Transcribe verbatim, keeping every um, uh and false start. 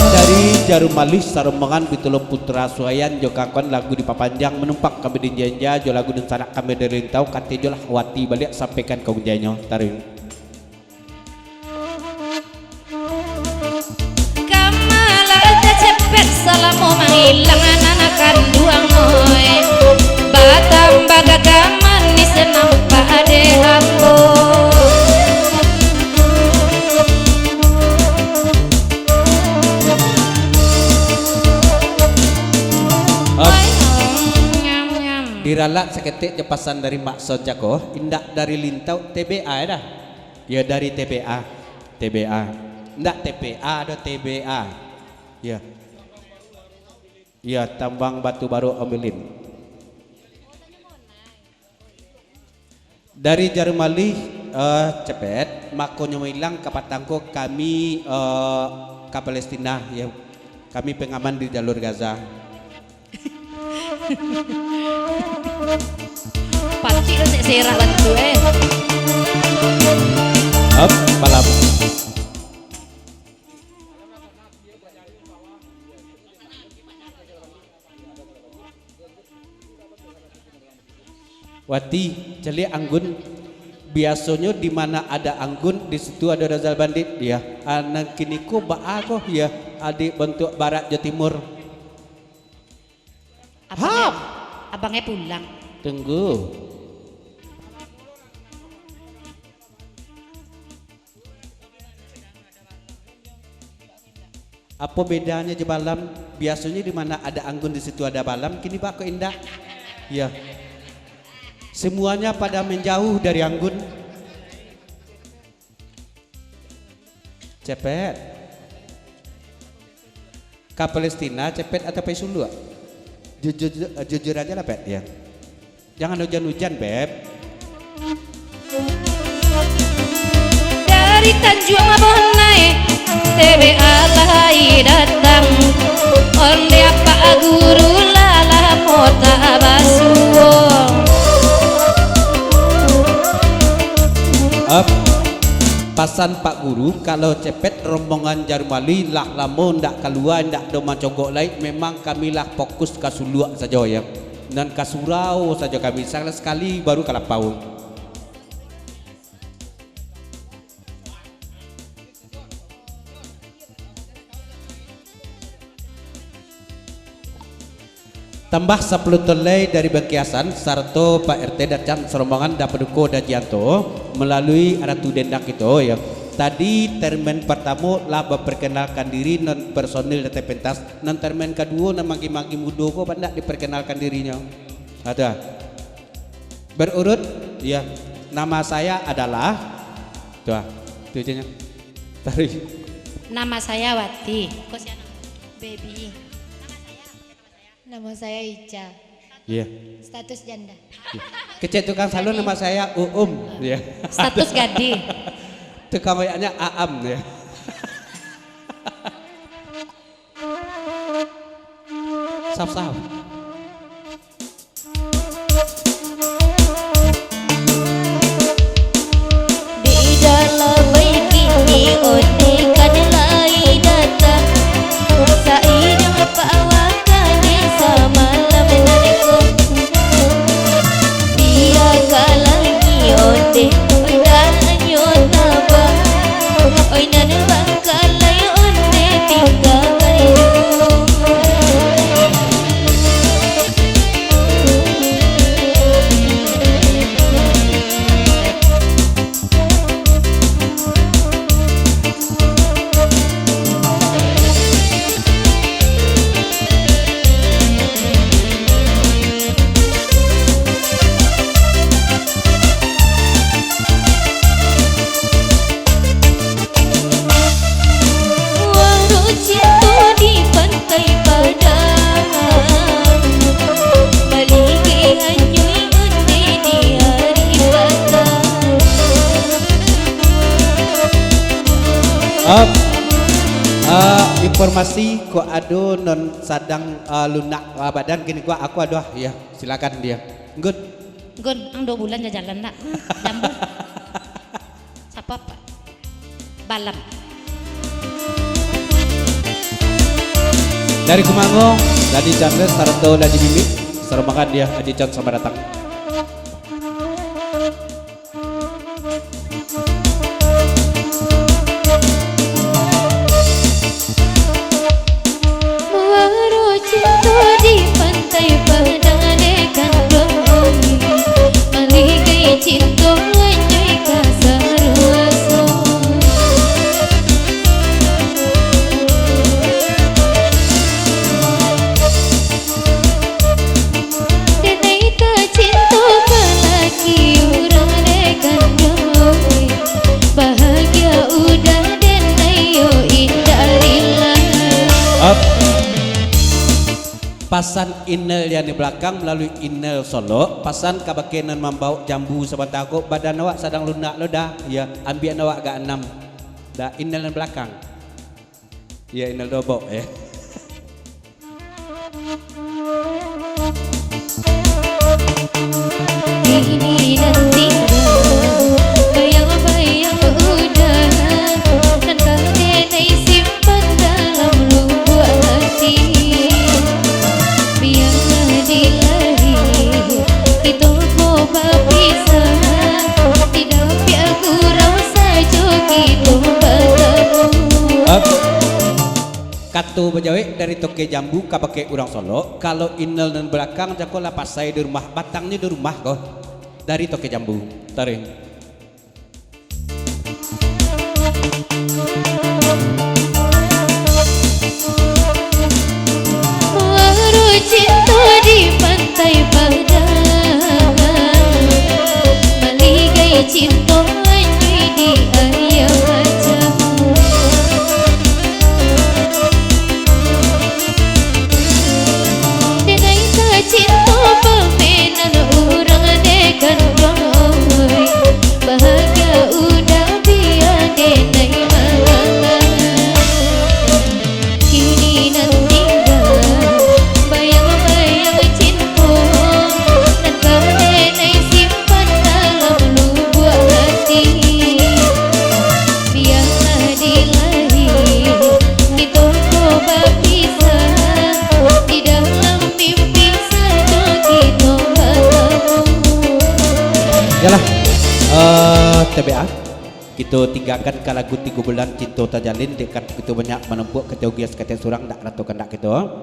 Dari Jarum Alih sarombongan Bintulu Putra Suayan jo kawan lagu dipapanjang, manumpang kami dinja-inja jo lagu dunsanak kami dari Lintau, kato jo lah Wati baliak sampaikan ka unjainyo. Taruih. Kamalah tacepet salamo mangilang anak kanduang, oi. Batambah gagah manis nampak dek ambo. Om, diralat saketek jo pasan dari Mak Son Jako, indak dari Lintau, T B A dah. Yo, dari T B A. T B A. Ndak T P A doh, T B A. Yo. Yo, Tambang Batu Baru Ombilin. Dari Jarum Alih, eh, cepet, makonyo ilang ka patang ko kami, eh, ka Palestina, yo. Kami pengaman di jalur Gaza. Pacik tu sek serak bantu, eh. Up, malam. Wati, caliak anggun. Biasonyo di mana ada anggun, di situ ada Razal Bandit, ya. Ah, nan kini ko baa ko, ya, adik bantuak barat jo timur. Abang Hap! Abang e pulang. Tunggu. Apo bedanyo jo balam? Biasonyo di mana ada anggun, di situ ada balam, kini baa kok indak? Ya. Semuanya pada menjauh dari anggun. Cepet. Ka Palestina, cepet atau pai Suluak? Jujur, jujur aja lah, Pet, ya. Jangan hujan-hujan, Beb. Dari Tanjuang Bonai, T B A lai datang. Onde Pak Guru lah lamo tak basuo. Up. Pasan Pak Guru, kalau cepet rombongan Jarum Alih lah lamo ndak kalua, ndak ado mancogok lai, memang kami lah fokus ka Suluak sajo, ya. Nan ka surau sajo kami, sakali-sakali baru ka lapau. Tambah sapuluah ton lai dari Bangkiasan, sarato Pak R T Dacan sarombongan dan paduko Dajianto, malalui Ratu Dendang kito, ya. Tadi termen partamo lah baparkenalkan diri, nan personil datai pentas, nan termen kaduo, nan manggi-manggi mudo ko, banyak diparkenalkan dirinyo. Ha, tu ah. Berurut, ya. Nama saya adalah, tu ah. Tu je nyo. Taruih. Nama saya Wati. Ko sia namo? Baby. Nama saya Ica. Iya. Status janda. Iya. Kecek tukang salon, nama saya Uum. Iya. Status gadih. Tukang wayaknya Aam, ya. Saf-saf. Di dalam baik ini onde kan lai datang. Saidang pawakan di samalam nanti. Dia kalangi onde, oi, danyo tabang. Oi, nan bangkalai onde tinggakan. Walau cinta di pantai Padang, maligih hanyo onde di hari patang. Up. Ah, informasi, kok ado nan sadang, ah, lunak, ah, badan kini ko, aku ado, ah, ya, silakan dia. Good. Gun, ang duo bulan ja jalan ndak? Hmm, jambu. Sapa, Pak? Balam. Dari Kumango, Dadi Charles sarato Dadi Mimik, sarumakan dia, Dadi Chan, selamat datang. Muaro cinto di Pantai Padang dekan Bangui, maligai cinto anyai ka saruaso. Denai tacinto ka laki urang dekan Bangui, bahagia udah denai yo indak rila. Up. Pasan Inel yang di balakang malalui Inel Solok, pasan kabake nan mambaok jambu sabanta ko, badan awak sadang lunak lo dah, ya, ambiak awak agak anam. Dah, Inel nan balakang. Ya, Inel dobok, eh. Kini nan tingga bayang-bayang udah, nan ka denai simpan dalam lubuak hati. Bialah di lahir kito ko bapisah, di dapiak gurau sajo kito batamu. Up. Kato bajawek dari Toke Jambu kabake urang Solok, kalau Inel nan balakang jako lah pasai di rumah, batangnyo di rumah ko. Dari Toke Jambu. Taruih. Muaro cinto di Pantai Padang, maligai cinto anyai di aia mancah. Denai tacinto pamenan urang dekan Bangui, bahagia udah bia denai mangangan. Kini nan tingga bayang-bayang cinto, nan ka denai simpan dalam lubuak hati. Bialah di lahir kito ko bapisah, di dalam mimpi sajo kito batamu. Yalah, eh, T B A, kito tinggakan ka lagu Tigo Bulan Cinto Tajalin, dek karano kito banyak manumpuk, kito ugiah saketek surang, dak rato kandak kito.